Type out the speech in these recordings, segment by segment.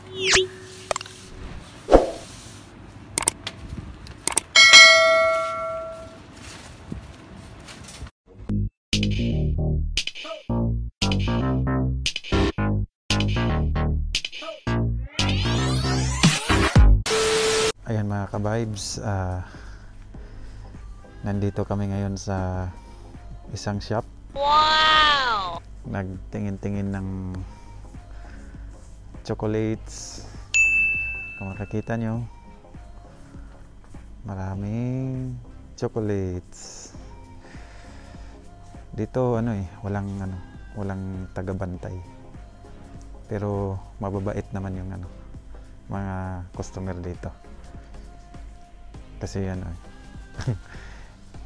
Ayan mga ka-vibes, nandito kami ngayon sa isang shop. Wow! Nagtingin-tingin ng chocolates. Kung makikita nyo, maraming chocolates. Dito walang taga-bantay. Pero mababait naman yung mga customer dito. Kasi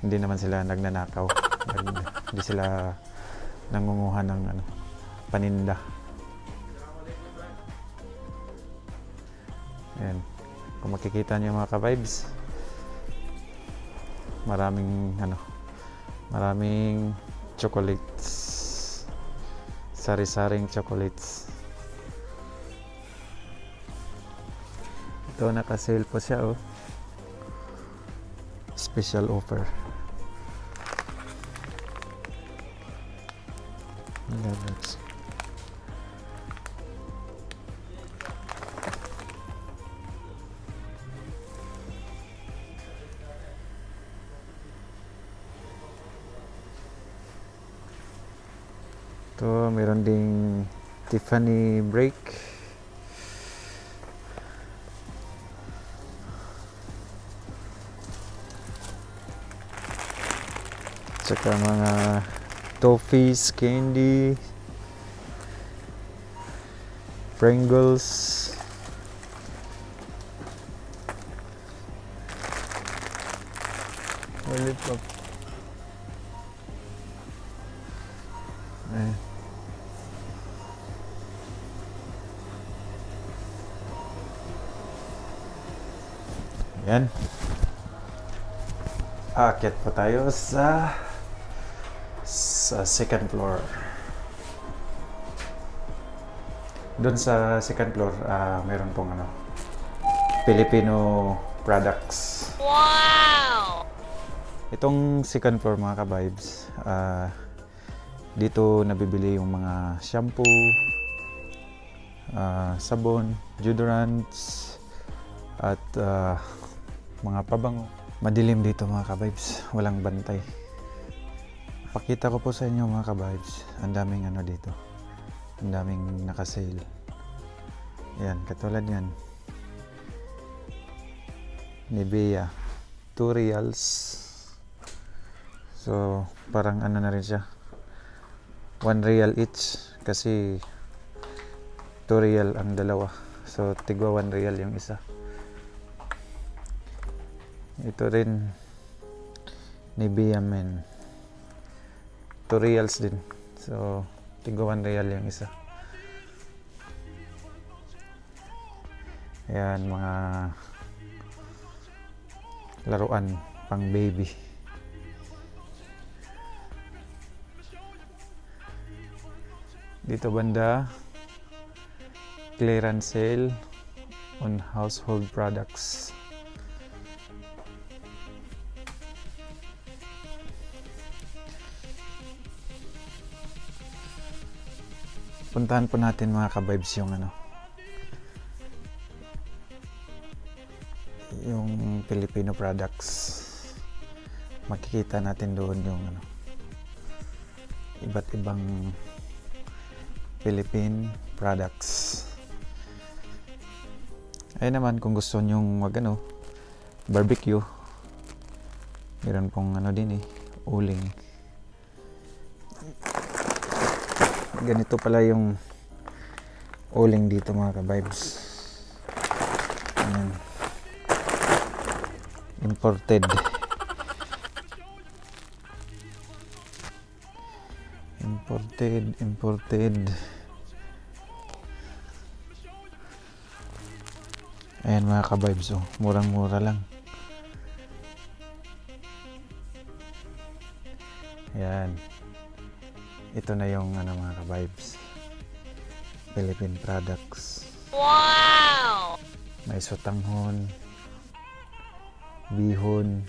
hindi naman sila nagnanakaw. Hindi sila nangunguha ng paninda. Ayan. Kung makikita niyo mga ka-vibes, maraming chocolates. Sari-saring chocolates. Ito naka-sale po siya, oh. Special offer. Ito, meron ding Tiffany break. Tsaka mga toffees, candy, Pringles, lollipop. Ayan. Aakyat po tayo sa second floor. Doon sa second floor, meron pong Filipino products. Wow! Itong second floor mga ka-vibes, dito nabibili yung mga shampoo, sabon, deodorants, at mga pabango. Madilim dito mga ka-vibes, walang bantay. Pakita ko po sa inyo mga ka-vibes, ang daming dito. Ang daming naka-sale. Ayan, katulad yan. Nivea, 2 reals. So, parang na rin siya. 1 real each kasi 2 real ang dalawa. So, tigwa 1 real yung isa. Ito rin, Nivea Men. 2 reals din. So, tigwa 1 real yung isa. Ayan, mga laruan pang baby. Dito banda, clearance sale on household products. Puntahan po natin mga ka-vibes yung Filipino products. Makikita natin doon yung iba't ibang Philippine products. Ayun naman, kung gusto nyong barbecue, meron pong din uling. Ganito pala yung uling dito mga ka-vibes. Ayan. Imported. Ayan mga ka-vibes, murang-mura lang. Ayan. Ito na yung mga ka-vibes. Philippine products. Wow! May sotanghon, bihon,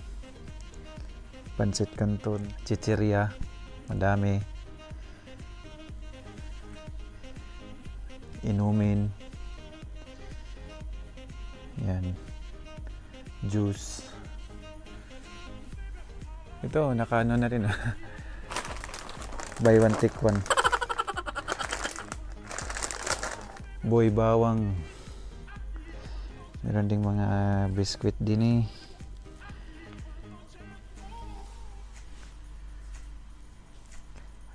pansit canton, chichirya, madami. Inumin. Yan. Juice. Ito, nakaano na rin. Buy one, take one. Boy bawang. Meron ding mga biskwit din eh.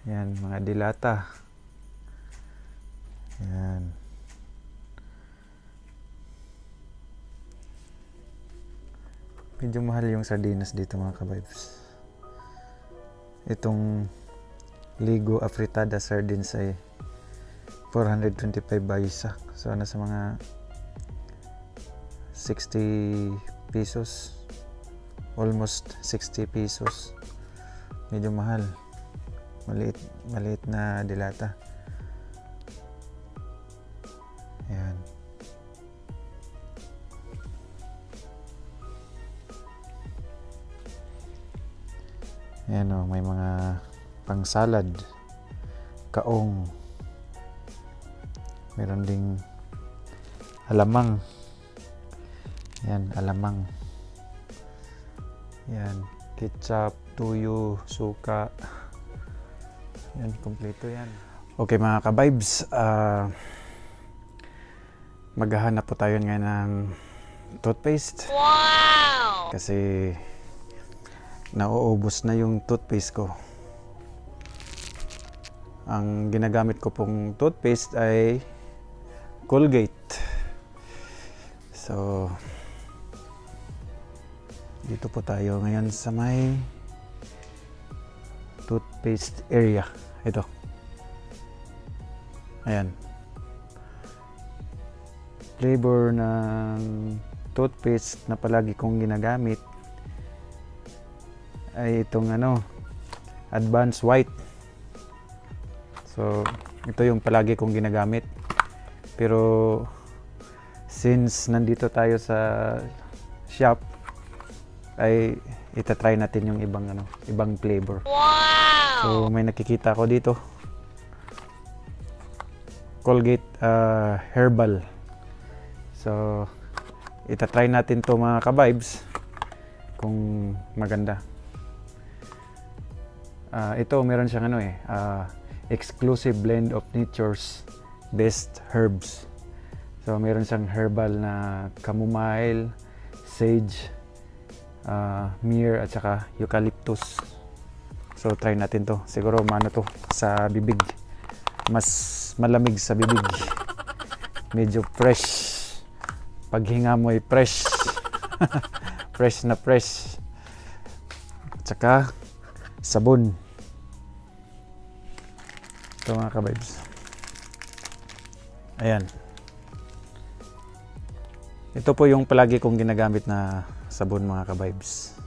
Yan, mga dilata. Yan. Medyo mahal yung sardinas dito mga kabibes. Itong Ligo Afritada sardines ay 425 ba isa. So nasa mga 60 pesos. Almost 60 pesos. Medyo mahal. Maliit na dilata. Ayan. Ayan o, may mga pang salad, kaong, meron ding alamang. Yan, alamang. Yan, ketchup, tuyo, suka. Yan, kompleto yan. Okay mga ka-vibes, maghahanap po tayo ngayon ng toothpaste. Wow! Kasi nauubos na yung toothpaste ko. Ang ginagamit ko pong toothpaste ay Colgate. So, dito po tayo ngayon sa may toothpaste area. Ito. Ayan. Flavor ng toothpaste na palagi kong ginagamit ay itong Advanced White. So, ito yung palagi kong ginagamit. Pero since nandito tayo sa shop, ay itatry natin yung ibang flavor. Wow! So, may nakikita ko dito. Colgate Herbal. So, itatry natin to mga ka-vibes kung maganda. Ito meron siyang exclusive blend of nature's best herbs. So meron siyang herbal na chamomile, sage, myrrh at saka eucalyptus. So try natin to. Siguro maano to sa bibig. Mas malamig sa bibig. Medyo fresh. Paghinga mo ay fresh. Fresh na fresh. At saka sabon. Ito mga ka-vibes. Ayan. Ito po yung palagi kong ginagamit na sabon mga ka-vibes.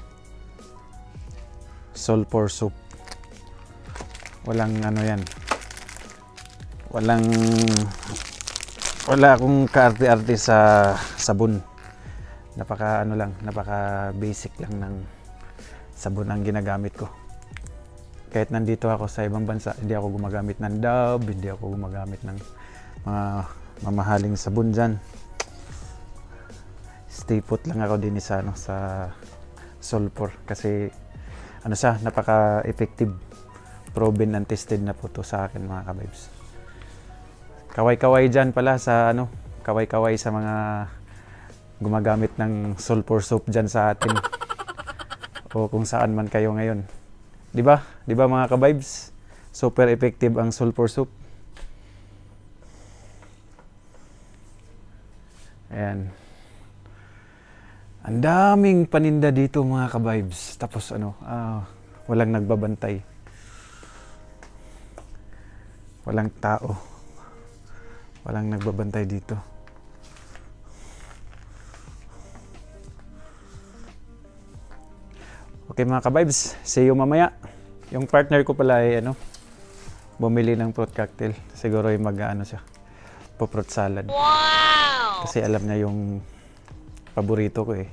Sulfur soap. Walang yan. Wala akong kaarte-arte sa sabon. Napaka basic lang ng sabon ang ginagamit ko. Kahit nandito ako sa ibang bansa, hindi ako gumagamit ng Dove, hindi ako gumagamit ng mga mamahaling sabon dyan. Stay put lang ako din sa sulfur kasi napaka-effective. Proven and tested na po to sa akin mga ka-vibes. Kaway-kaway dyan pala sa kaway-kaway sa mga gumagamit ng sulfur soap dyan sa atin. O kung saan man kayo ngayon. Di ba mga ka-vibes? Super effective ang sulfur soap. Ayan. Ang daming paninda dito mga ka-vibes. Tapos walang nagbabantay. Walang tao. Walang nagbabantay dito. Okay mga ka-vibes, see you mamaya. Yung partner ko pala ay bumili ng fruit cocktail. Siguro ay po-fruit salad. Wow! Kasi alam niya yung paborito ko eh.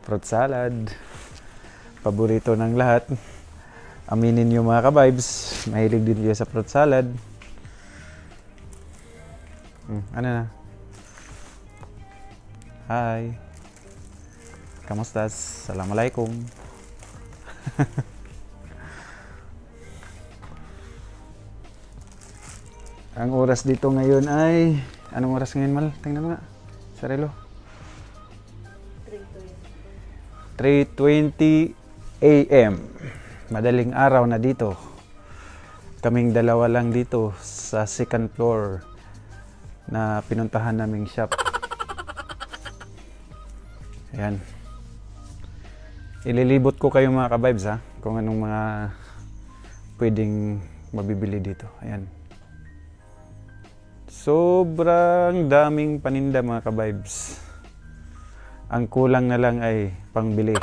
Fruit salad. Paborito ng lahat. Aminin niyo mga ka-vibes, mahilig din kayo sa fruit salad. Ano na? Hi. Kamustas? Assalamualaikum. Ang oras dito ngayon ay... Anong oras ngayon, Mal? Tingnan mo nga. Sarelo. 3:20 AM. Madaling araw na dito. Kaming dalawa lang dito sa second floor na pinuntahan naming shop. Ayan. Ililibot ko kayo mga ka-vibes ha, kung anong mga pwedeng mabibili dito. Ayan. Sobrang daming paninda mga ka-vibes. Ang kulang na lang ay pangbili.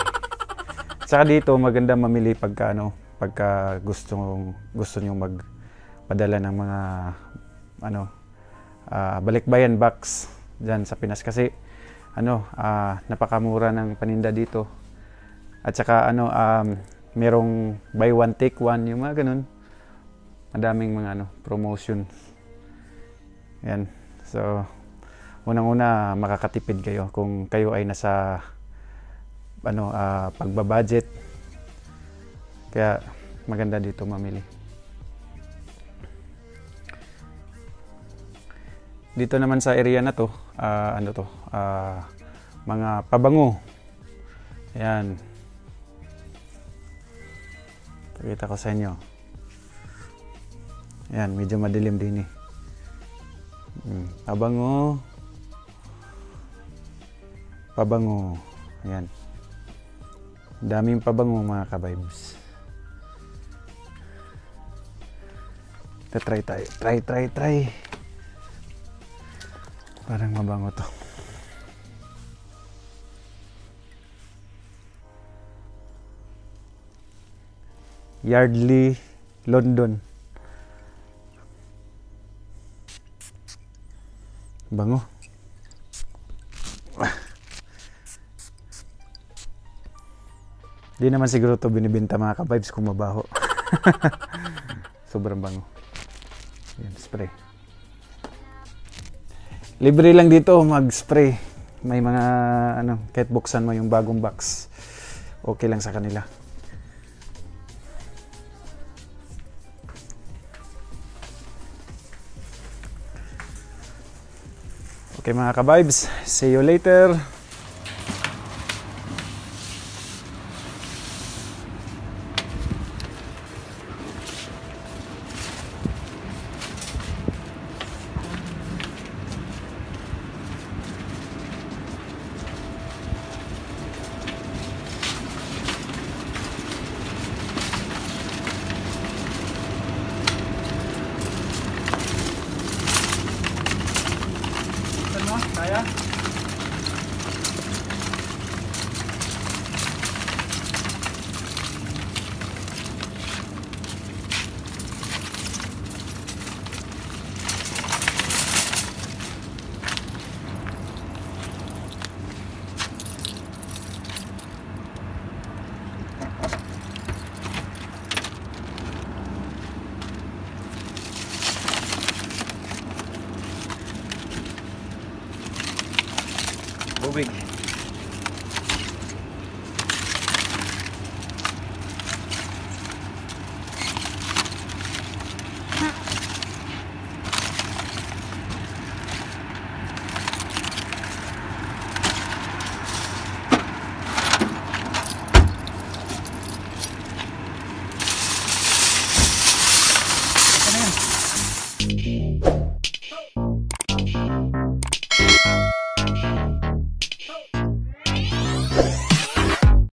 Saka dito maganda mamili pagka gusto niyo magpadala ng mga balikbayan box diyan sa Pinas kasi napakamura ng paninda dito. At saka merong buy one take one yung mga ganun. Madaming mga promotion. Yan. So unang-una makakatipid kayo kung kayo ay nasa pagbabudget. Kaya maganda dito mamili. Dito naman sa area na to, mga pabango. Ayan. Pakita ko sa inyo. Ayan, medyo madilim din eh. Pabango. Pabango. Ayan. Daming pabango mga ka-vibes. Try tayo. Try. Parang mabango to. Yardley, London. Bango. Di naman siguro to binibenta mga ka-vibes kung mabaho. Sobrang bango. Yan, spray. Libre lang dito mag-spray. May mga kahit buksan mo yung bagong box, okay lang sa kanila. Okay mga ka-vibes, see you later. Kaya? Bubig. Ito na yan.